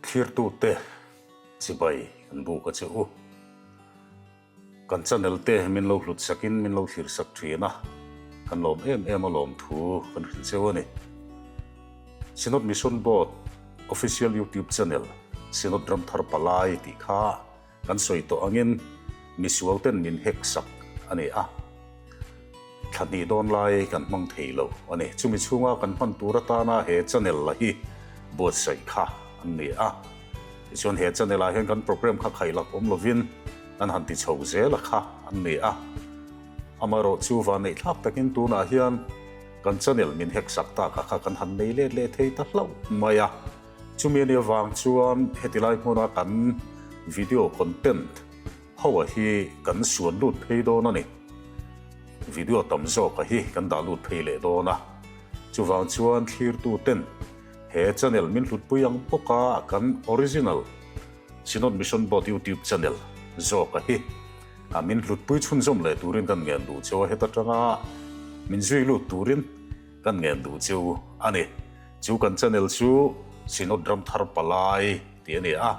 Thlirtute chibai kan buk a che u. Kan channel te min lo hlut sakin min lo thlir sak thin a, kan lawm em em a lawm thu kan hrilh cheu a ni. Synod Mission Board Official YouTube Channel Synod Ramthar Palai tih kha Kan sawi tawh angin misual ten min hek sak a ni a, thla hnih dawn lai kan hmang thei lo a ni. Chumi chhunga kan hman tur atana he channel la hi buatsaih kha an ni a. Tichuan he channel ah hian kan program kha khailak awm lovin kan han ti chho zel a kha an ni a. Amaherawh chu vanneih thlak takin tunah hian kan channel min hek sak tak a kha kan han nei let leh thei ta hlauh mai a. Chumi anih avang chuan heti lai hmuna kan video content ho a hi kan suan lut phei dawn a ni. Video tam zawk a hi kan dah lut phei leh dawn a. Chuvang chuan thlirtu ten he channel min hlutpui ang bawk a kan original Synod Mission Board YouTube channel zawk a hi a min hlutpui chhunzawm leh turin kan ngen duh cheu a, heta tanga min zui lut turin kan ngen duh cheu a ni. Chu kan channel chu Synod Ramthar Palai tih a ni a,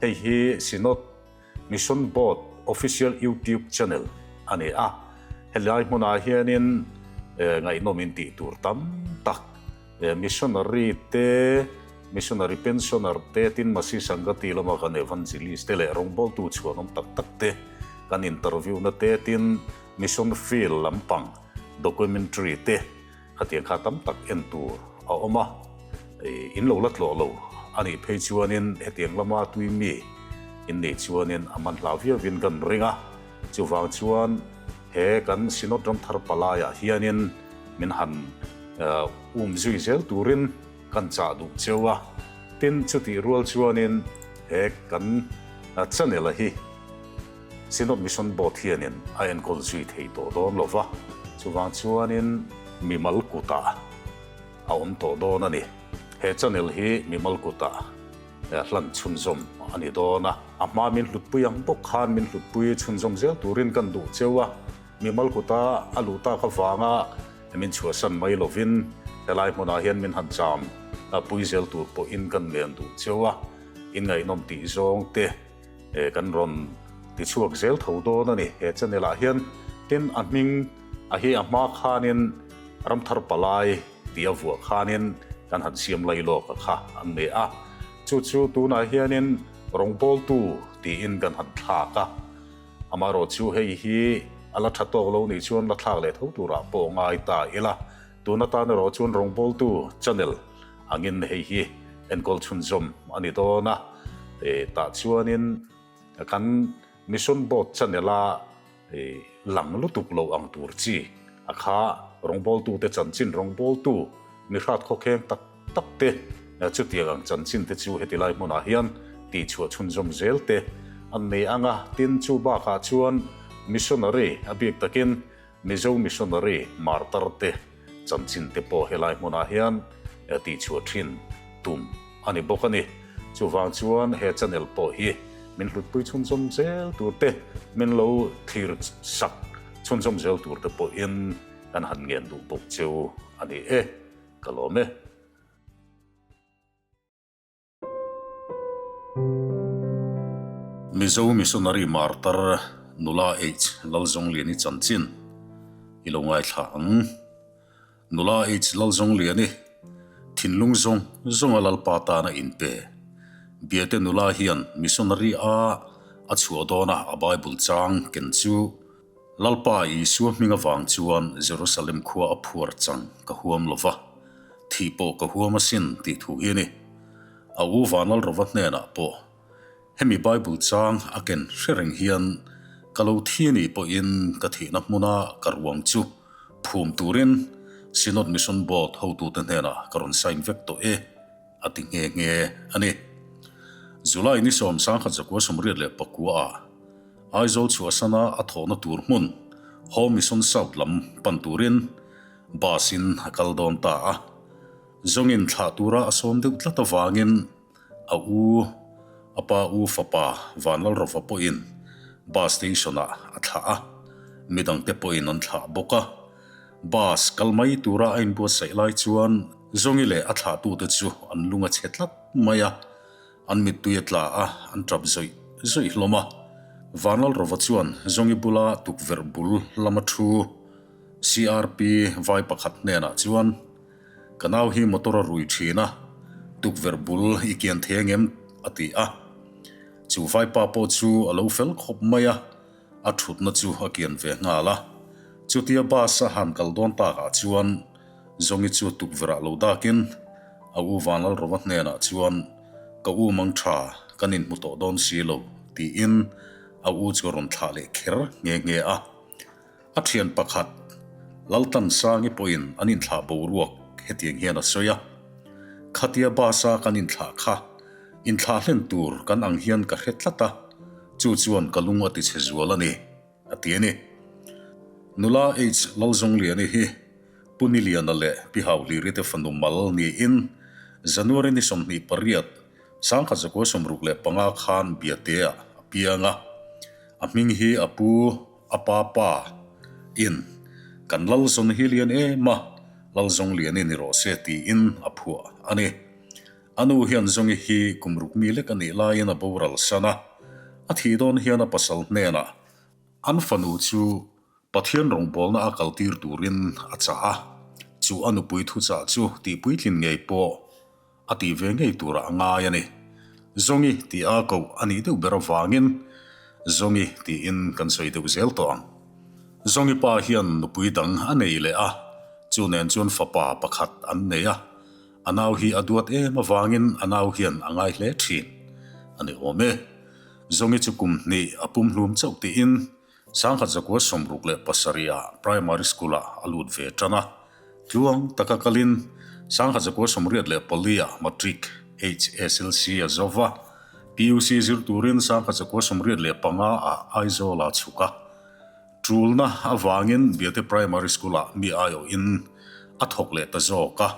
hei hi Synod Mission Board Official YouTube Channel a ni a. Helai hmunah hianin ngaihnawm in tih tur tam tak missionary te, missionary pensioner te, tin Masi Sangati lama kan evangelist te leh rawngbawltu chhuanawm tak tak te kan interview na te, tin mission field lampang documentary te, Khatiang kha tam tak en tur a awm a, in lo la tlawh lo a nih phei chuanin hetiang lama tui mi in nih chuanin a man hlau viauvin kan ring a. Chuvang chuan he kan Synod Ramthar Palaiah hianin min han um zui zel turin kan chah duh cheu a. Tin, chutih rual chuanin he kan channel-a hi Synod Mission Board hianin a enkawl zui thei tawh dawn lo va, chuvang chuanin mimal kutah a awm tawh dawn a ni. He channel hi mimal kutah hlan chhunzawm a ni dawn a, a hma min hlutpui ang bawk khan min hlutpui chhunzawm zel turin kan duh cheu a, mimal kuta a luh tak avanga min chhuahsan mai lovin helai hmunah hian min han cham pui zel tur pawhin kan ngen duh cheu a, inngaihnawm tih zawng te. Kan rawn ti chhuak zel tho dawn a ni he channel ah hian. Tin a hming a hi a hma khanin Ramthar Palai tih a vuah khanin kan han siam lai lawk a kha an ni a. Chu chu tunah hianin rawngbawltu tiin kan han thlak a. Amaherawh chu hei hi a la tha tawk lo nih chuan la thlak leh tho turah pawh ngai ta ila. Tun atan erawh chuan rawngbawltu channel angin hei hi enkawl chhunzawm a ni dawn a, tah chuanin kan Mission Board channel-a lang lutuk lo ang tur chi a kha rawngbawltute chanchin rawngbawltu mi hrat khawkheng tak tak te chutiang ang chanchin te chu heti lai hmunah hian tihchhuah chhunzawm zel te an nei ang a, tin chu bakah chuan missionary a bik takin Mizo missionary martar te chanchin te pawh helai hmunah hian tihchhuah thin tum a ni bawk a ni. Chuvang chuan he channel pawh hi min hlutpui chhunzawm zel tur te, min lo thlir sak chhunzawm zel tur te pawhin kan han ngen duh bawk cheu a ni e. Ka lawm e. Mizo Missionary Martar Nula H Lalzawngliani chanchin i lo ngaithla ang. Nula H Lalzawngliani thinlung zawng zawnga Lalpa tana inpe. Biate nula hian Missionary a a chhuah dawna a Bible chang ken chu Lalpa Isua hming avang chuan Jerusalem khua a phuar chang ka huam lo va, thih pawh ka huam asin tih thu hi a ni. A u Vanlalrova hnenah pawh hemi Bible chang a ken hre reng hian ka lo thi a nih pawhin ka thihna hmuna ka ruang chu phum turin Synod Mission Board hotute hnenah ka rawn sign vek tawh e a ti nghe nghe a ni. July ni 1984 ah Aizawl chhuahsana a thawhna tur hmun Home Mission South lam pan turin bus in a kal dawn ta a. Zawngin thlah tura a sawm deuh tlat avangin a u, a pa u fapa Vanlalrova pawhin bus station ah a thlah a, midangte pawhin an thlah bawk a. Bus kal mai tura a inbuatsaih lai chuan Zawngi leh a thlahtute chu an lung a chhe tlat mai a. An mittui a tla a, an tap zawih zawih hlawm a. Vanlalrova chuan Zawngi bula tukverh bul lama thu CRP vai pakhat hnenah chuan, Ka nau hi motor a rui thin a, tukverh bul i kian thei angem? a ti a. Chu vaipa pawh chu a lo fel khawp mai a, a thutna chu a kian ve nghal a. Chutia bus a han kal dawn takah chuan Zawngi chu tukverh ah lo dakin a u Vanlalrova hnenah chuan, Ka u mang tha, kan inhmu tawh dawn si lo, tiin a u chu a rawn thlah leh kher nghe nghe a. A thian pakhat, Laltansangi pawhin an inthlah boruak hetiang hian a sawi a, Khatia bus-a kan inthlah kha inthlah hlen tur kan ang hian ka hre tlat a, chu chuan ka lung a tichhe zual a ni, a ti a ni. Nula H. Lalzawngliani hi Pu Niliana leh Pi Hauhliri te fanu mal niin January ni 28, 1965 khan Biate-ah a piang a, a hming hi a pu A pa pa in kan Lalzawn hi lian em a, Lalzawng lian i ni rawh se tiin a phuah a ni. A nu hian Zawngi hi kum ruk mi lek a nih laiin a boral san a, a thih dawn hian a pasal hnenah an fanu chu Pathian rawngbawlna a kaltir turin a chah a, chu a nupui thuchah chu tihpuitlin ngei pawh A tih ve ngei turah a ngai a ni. Zawngi tih a koh a nih deuh ber avangin Zawngi tiin kan sawi deuh zel tawh ang. Zawngi pa hian nupui dang a nei leh a, chu nen chuan fapa pakhat an nei a. A nau hi a duat em avangin a nau hian a ngai hle thin a ni awm e. Zawngi chu kum hnih a pumhlum chauh tiin 1967 ah Primary School ah a lut ve tan a, tluang taka kalin 1984 ah Matric, HSLC, a zo va, PUC zir turin 1985 ah Aizawl ah chhuk a. Tulna avangin Biate Primary School ah mi aiawhin a thawk leh ta zawk a.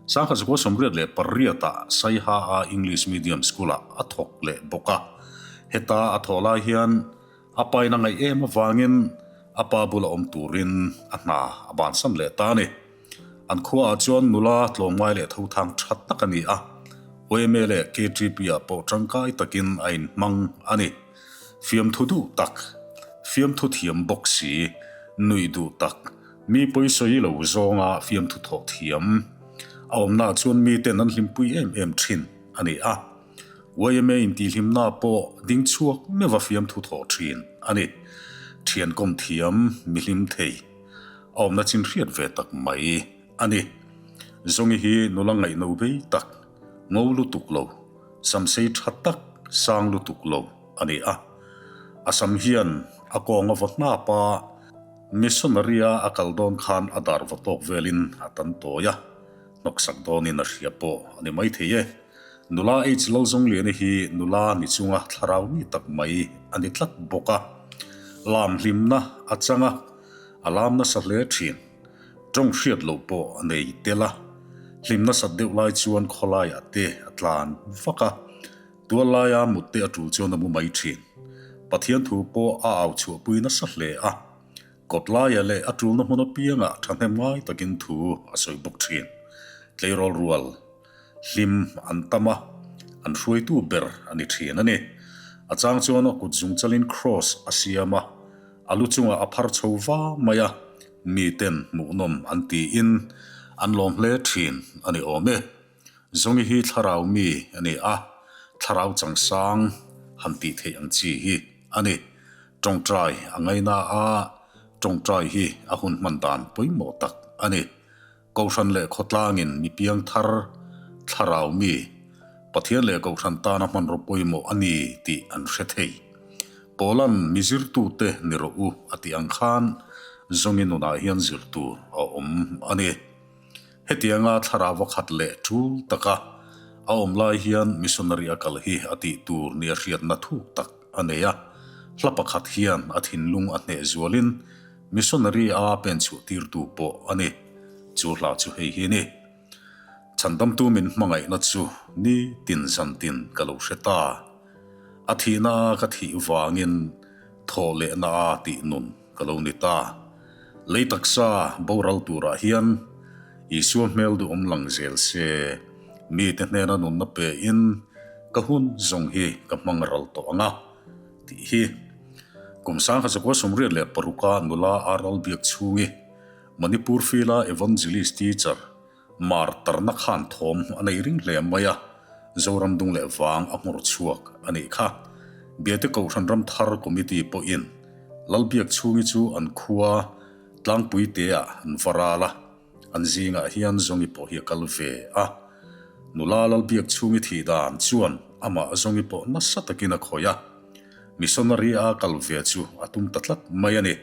1988 ah Saiha a English Medium School ah a thawk leh bawk a. Heta a thawh lai hian A pain a ngaih em avangin a pa bula awm turin a hna a bansan leh ta a ni. An khuaah chuan nula tlawmngai leh thothang tha tak a ni a, yma leh KTP-ah pawh tangkai takin a inhmang a ni. Fiamthu duh tak, fiamthu thiam bawk si, nuih duh tak, mi pawisawi lo zawnga fiamthu thawh thiam a awmnaah chuan miten an hlimpui em em thin a ni a. Yma intihhlimna pawh ding chhuak meuh a fiamthu thawh thin a ni. Thian kawm thiam mi hlim thei a awmna chin hriat ve tak mai a ni. Zawngi hi nula ngaihno bei tak, ngo lutuk lo, samsei tha tak, sang lutuk lo a ni a. A sam hian a kawng a va hnap a, missionary-a a kal dawn khan a dar va tawk velin a tan tawi a, hnawksak dawnin a hria pawh a ni maithei e. Nula H. Lalzawngliani hi nula ni chunga thlarau mi tak mai a ni tlat bawk a. Lam hlimna a chang a, a lam nasa hle thin. Tawng hriat loh pawh a nei tel a. Hlim nasat deuh lai chuan khawlaiah te a tlan vak a, tual laia mut te a tul chuan a mu mai thin. Pathian thu pawh a au chhuahpui nasa hle a. Kawt laia leh a tulna hmun apiangah thahnem ngai takin thu a sawi bawk thin. Tleirawl rual. Hlim an tam a, an hruaitu ber a ni thin a ni. A chang chuan a kut zung chalin kraws a siam a, a lu chungah a phar chho va mai a, miten hmuhnawm an tiin an lawm hle thin a ni awm e. Zawngi hi thlarau mi a ni a, thlarau changsang han tih theih ang chi hi a ni. Tawngtai a ngaina a, tawngtai hi a hun hman dan pawimawh tak a ni. Kohhran leh khawtlangin mi piang thar, thlarau mi, Pathian leh Kohhran tana hmanraw pawimawh a ni tih an hre thei. Paula'n mi zirtute ni rawh u a tih ang khan Zawngi nunah hian zir tur a awm a ni. Hetianga thlarau a khat leh tul taka a awm lai hian missionary a kal hi a tih tur nia hriatna thuk tak a nei a. Hla pakhat hian a thinlung a hneh zualin Missionary a pen chhuah tirtu pawh a ni. Chu hla chu hei hi ni. Chhandamtu min hmangaihna chu ni tin zan tin ka lo hre ta. A thihna a ka thih vangin thawh lehna a tih nun ka lo ni ta. Lei taksa boral turah hian Isua hmel duhawm lang zel se, mite hnena nunna pe in. Ka hun zawng hi ka hmang ral tawh ang a, tih hi. Kum 1986 a nula a ral biak chhungi Manipur Fila Evangelist Teacher Mar tarna khan thawm a nei ring hle mai a, Zoram dung leh vang a hmawr chhuak a nih kha. Biate Kohhran Ram Thar Committee pawhin Lalbiak chhungi chu an khua tlangpui teah an va ral a, an zingah hian Zawngi pawh hi a kal ve a. Nula Lalbiak chhungi thih dan chuan amah Zawngi pawh nasa takin a khawih a. Missionary a kal ve chu a tum ta tlat mai a ni.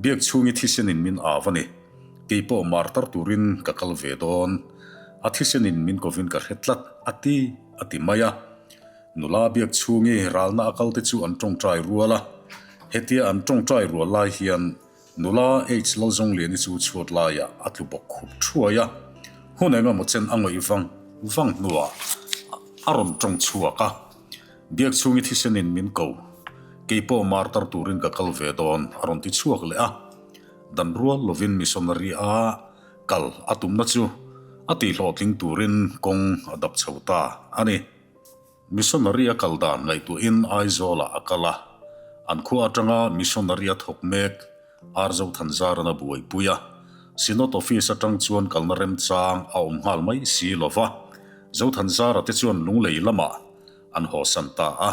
Biak chhungi thisenin min av a ni. Kei pawh martar turin ka kal ve dawn. A thisenin min kovin ka hre tlat a ti, a ti mai a. Nula biak chhungi ralna a kalte chu an tawngtai rual a. Hetia an tawngtai rual lai hian Nula H Lalzawngliani chu chhuat laiah a tlu bawk khup thuai a, hun eng emaw chen a ngawih vang vang hnuah a rawn tawng chhuak a, Biak chhungi thisenin min ko, kei pawh martar turin ka kal ve dawn a rawn ti chhuak leh a, dan rual lovin missionary a kal a tumna chu a tihhlawhtling turin kawng a dap chho ta a ni. Missionary a kal dan ngaihtuahin Aizawlah a kal a, an khua atanga missionary a thawk mek Arzo Thanzaran a buaipui a, Synod Office atang chuan kalna remchang a awm nghal mai si lo va, Zothanzara te chuan Lunglei lamah an hawsan ta a,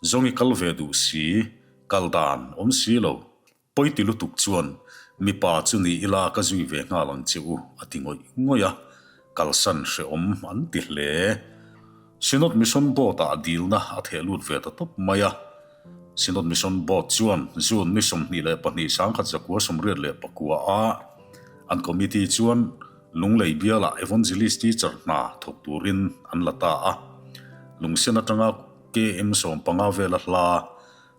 Zawngi kal ve duh si, kal dan awm si lo. Pawiti lutuk chuan, Mipa chu ni ila ka zui ve nghal ang che u, a ti ngawih ngawih a. Kalsan hrehawm an ti hle. Synod Mission Board-ah dilna a theh lut ve ta tawp mai a. Synod Mission Board chuan June ni 22 1989 a an committee chuan Lunglei bialah Evangelist Teacher hna thawk turin an la ta a. Lungsen atanga KM 15 vela hla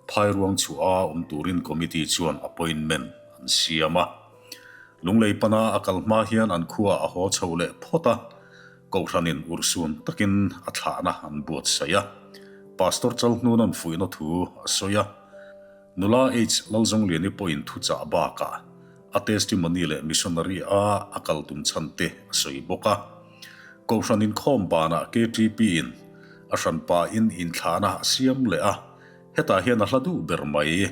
Phairuang chhuah a awm turin committee chuan appointment an siam a. Lunglei pana a kal hma hian an khuaah a haw chho leh phawt a, Kohhranin urhsun takin a thlahna an buatsaih a. Pastor Chalhnuna'n fuihna thu a sawi a. Nula H. Lalzawngliani pawhin thuchah bakah a testimony leh missionary a a kal tum chhan te a sawi bawk a. Kohhran inkhawm banah KTP-in a hranpain inthlahna a siam leh a. Hetah hian a hla duh ber mai,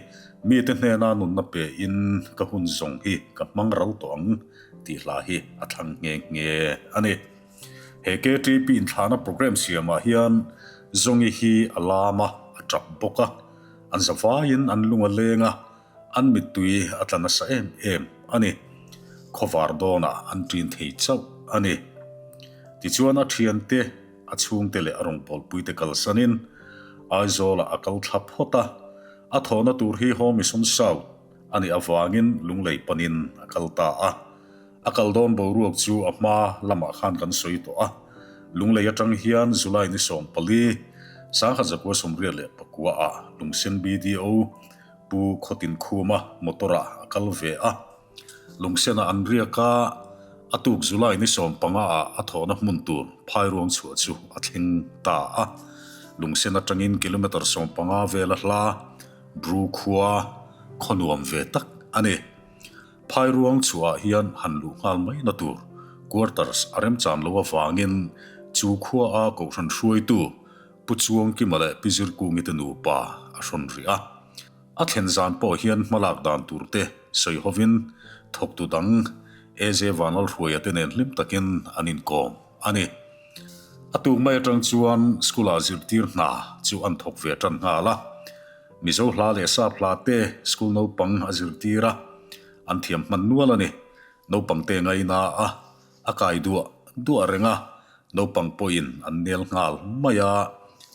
mite hnena nunna pe in ka hun zawng hi ka hmang ral tawh ang tih hla hi a thlang nghe nghe a ni. He KTP inthlahna programme siamah hian Zawngi hi a lam a, a tap bawk a, an zavaiin an lung a leng a, an mittui a tla nasa em em a ni. Khawvar dawnah an ṭin thei chauh a ni. Tichuan a ṭhiante, A chhungte leh a rawngbawlpuite kalsanin Aizawlah a kal thla phawt a, a thawhna tur hi Home Mission South a nih avangin Lunglei panin a kal ta a. A kal dawn boruak chu a hma lamah khan kan sawi tawh a, Lunglei atang hian July ni 14, 1989 ah Lungsen BDO Pu Khawtinkhuma motor-ah a kal ve a. Lungsenah an riak a, a tuk July ni 15 ah a thawhna hmun tur Phairuang chhuah chu a thleng ta a. Lungsen atangin kilometre 15 vela hla Bru khua khaw nuam ve tak a ni. Phairuang chhuah ah hian han luh nghal mai na tur quarters a remchan lo avangin chu khua a kohhran hruaitu Pu Chuangkima leh Pi Zirkungi te nupa a hrawn rih a. A thlen zan pawh hian hmalak dan tur te sawi hovin thawktu dang AJ Vanlalhruaia te nen hlim takin an inkawm a ni. A tuk mai atang chuan school-ah zirtir hna chu an thawk ve tan nghal a. Mizo hla leh sap hla te school naupang a zirtir a, an thiam hman nual a ni. Naupang te ngaina a, a kai duah duah reng a, naupang pawhin an nel nghal mai a,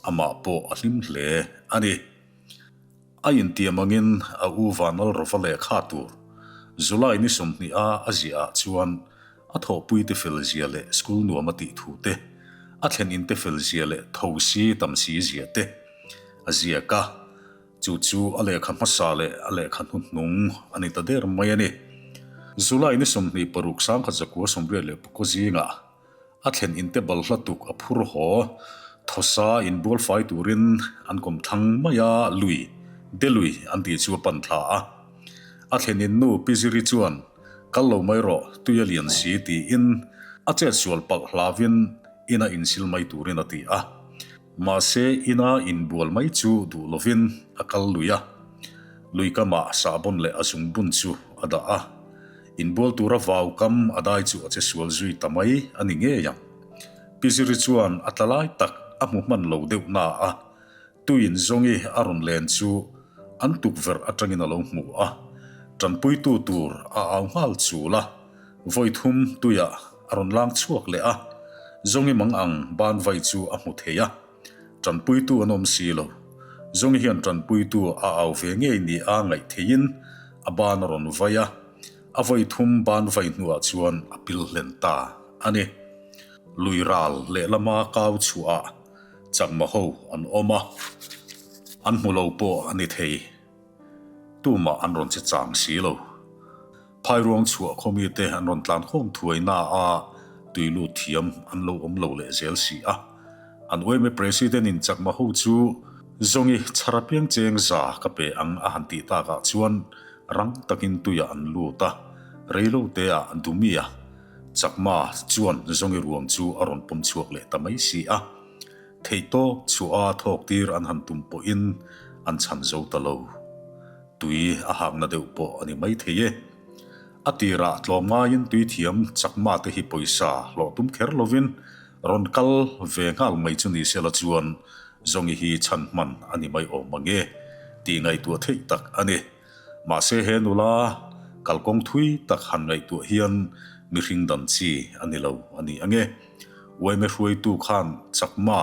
amah pawh a hlim hle a ni. A intiam angin a u Vanlalrova lehkha tur July ni 20 a a ziah ah chuan a thawhpui te fel zia leh school nuam a tih thu te, a thlen in te fel zia leh tho si tam si zia te a ziak a, chu chu a lehkha hmasa leh a lehkha hnuhnung a ni ta der mai a ni. July ni 26 1989 zingah A thlen in te balhla tuk a phur haw, thawsa in bual fai turin an kawm thlang mai a, lui, de lui an tih chu a pan thla a. A thlen in nu Pi Ziri chuan, Kal lo mai rawh, tui a lian si tiin a chet sual palh hlavin ina insil mai turin a ti a. Mahse ina inbual mai chu duh lovin a kal lui a. Lui kamah sahbawn leh a zungbun chu a dah a. Inbual tura vau kam a dai chu a che sual zui ta mai a ni ngei ang. Pi Ziri chuan a tla lai tak a hmu hman lo deuh na a, Tuin zawngi a rawn len chu an tukverh atangin a lo hmu a, tanpuitu tur a au nghal chul a, vawi thum tuiah a rawn lang chhuak leh a, zawngi mang ang ban vai chu a hmu thei a, tanpuitu an awm si lo. Zawngi hian tanpuitu a au ve ngei ni a ngaih theihin a ban a rawn vai a, a vawi thum ban vai hnuah chuan a pil hlen ta a ni. Lui ral lehlama kau chhuah ah Chakma ho an awm a, an hmu lo pawh a ni thei. Tumah an rawn che chang si lo. Phairuang chhuah khawmite an rawn tlan khawm thuai na a, tui lut thiam an lo awm lo leh zel si a. An uaime President in Chakma ho chu Zawngi chhar apiang cheng za ka pe ang a han tih takah chuan rang takin tuiah an lut a, reiloteah Dumia, Chakma chuan Zawngi ruang chu a rawn pawm chhuak leh ta mai si a, theihtawp chhuah a thawk tir an han tum pawhin an chhan zo ta lo. Tui a hakna deuh pawh a ni mai thei e. A tirah tlawm ngaiin tui thiam Chakma te hi pawisa hlawh tum kher lovin rawn kal ve nghal mai chu ni sela chuan Zawngi hi chhan hman a ni mai awm ang e tih ngaihtuah theih tak a ni. Mahse he nula kalkawng thui tak han ngaihtuah hian mihring dan chi a ni lo a ni ange. Uaime hruaitu khan Chakma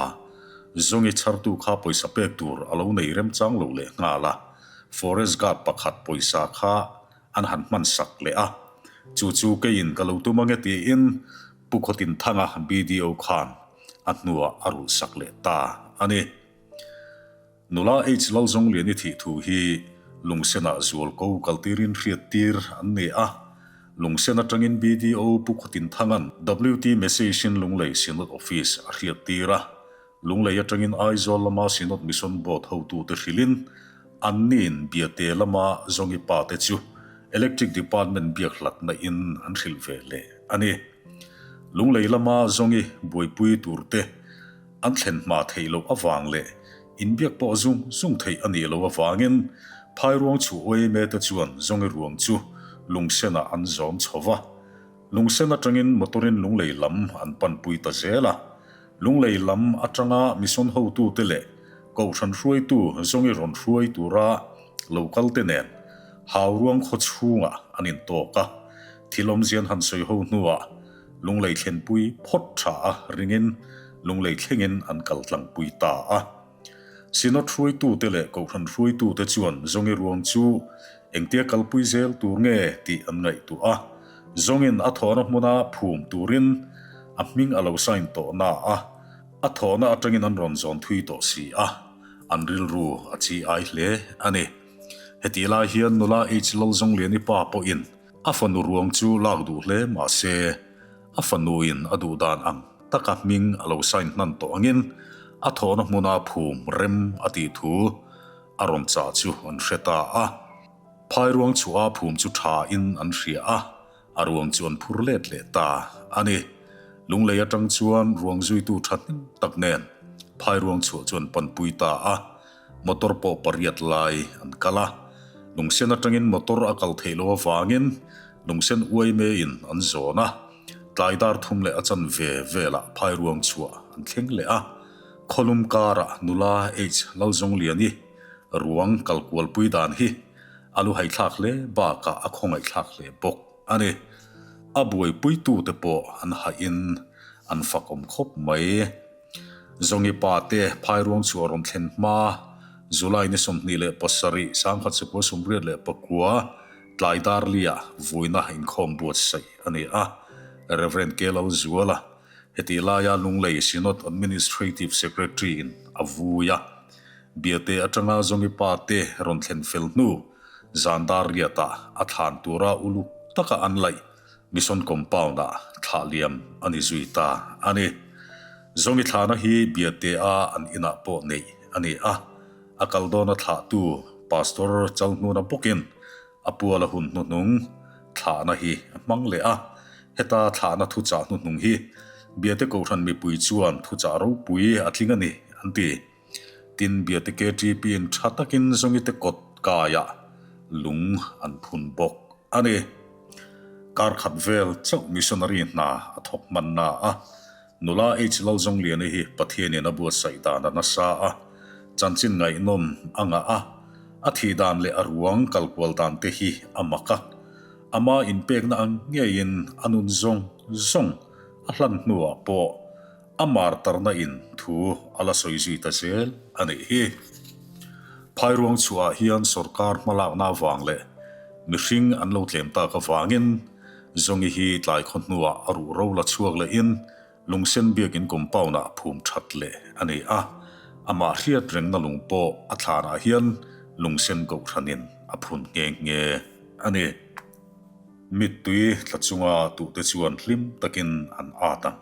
zawngi chhartu kha pawisa pek tur a lo nei remchang lo leh nghal a, Forest Guard pakhat pawisa kha an han hman sak leh a, chu chu keiin ka lo tum ange tiin Pu Khawtinthanga BDO khan a hnuah a rulh sak leh ta a ni. Nula H Lalzawngliani thih thu hi Lungsenah zualko kaltirin hriattir an ni a. Lungsen atangin BDO Pu Khawtinthanga'n WT Message-in Lunglei Synod Office a hriattir a. Lunglei atangin Aizawl lama Synod Mission Board hotute hrilhin anni'n Biate lama Zawngi pa te chu Electric Department biak hlatna in an hrilh ve leh a ni. Lunglei lama Zawngi buaipui turte An thlen hma theih loh avang leh inbiak pawh zung zung theih a nih loh avangin Phairuang chhu uaime te chuan Zawngi ruang chu Lungsenah an zawm chho va. Lungsen atangin motorin Lunglei lam an panpui ta zel a. Lunglei lam atanga mission hotute leh Kohhran hruaitu Zawngi rawn hruai tura lo kalte nen Hauruang khaw chhungah an intawk a. Thil awmzian han sawi ho hnuah Lunglei thlenpui phawt tha a ringin Lunglei thlengin an kal tlangpui ta a. Synod hruaitute leh Kohhran hruaitute chuan Zawngi ruang chu engtia kalpui zel tur nge tih an ngaihtuah a. Zawngin a thawhna hmuna phum turin a hming a lo sign tawh na a, a thawhna atangin an rawn zawn thui tawh si a, an rilru a chi ai hle a ni. Hetih lai hian nula H Lalzawngliani pa pawhin A fanu ruang chu lak duh hle mah se, a fanuin a duh dan ang taka hming a lo sign hnan tawh angin a thawhna hmuna phum rem a tih thu a rawn chah chu an hre ta a. Phai ruang chhuah a phum chu tha in an hria a, a ruang chu an phur let leh ta a ni. Lunglei atang chuan ruang zuitu thahnem tak nen phai ruang chhuah chu an panpui ta a. Motor pawh pariat lai an kal a, Lungsen atangin motor a kal theih loh avangin Lungsen uaimeiin an zawn a, tlai dar thum leh a chanve velah Phairuang chhuah an thleng leh a, Khawlum karah nula H Lalzawngliani ruang kal kualpui dan hi a lu haithlak hle bakah a khawngaihthlak hle bawk a ni. A buaipuitute pawh an hahin an fakawm khawp mai. Zawngi pa te Phairuang chu a rawn thlen hma, July ni 27, 1989, tlai darlia vuina inkhawm buatsaih a ni a, Rev. K. Lalzuala, hetih laia Lunglei Synod Administrative Secretary in a vui a. Biate atanga Zawngi pa te rawn thlen fel hnu, zan dar riatah a thlan tura uluk taka an laih Mission Compound-ah thlah liam a ni zui ta a ni. Zawngi thlahna hi Biate-a an inah pawh neih a ni a, a kal dawna thlahtu Pastor Chalhnuna bawkin a puala hun hnuhnung thlahna hi a hmang leh a. Heta thlahna thuchah hnuhnung hi Biate Kohhran mipui chuan thuchah ropui a tling a ni an ti. Tin, Biate KTP-in tha takin Zawngite kawt kaiah lung an phun bawk a ni. Kar khat vel chauh missionary hna a thawk hmanna a, nula H. Lalzawngliani hi Pathianin a buatsaih dan a nasa a, chanchin ngaihnawm a ngah a, a thih dan leh a ruang kalkual dan te hi a mak a, ama inpekna ang ngeiin a nun zawng zawng a hlan hnuah pawh A martarna in thu a la sawi zui ta zel a nih hi. Phairuang chhuah ah hian sorkar hmalakna avang leh mihring an lo tlem tak avangin Zawngi hi tlai khaw hnuah a ruh ro la chhuak leh in Lungsen biakin compound ah phum that leh a ni a, amah hriat rengna lung pawh a thlanah hian Lungsen kohhranin a phun nghe nghe a ni. Mittui tla chunga tuhte chuan hlim takin an at ang.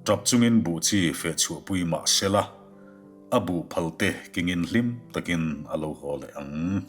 Tap chungin buh chi feh chhuahpui mah se la, a buh phalte kingin hlim takin a lo haw leh ang.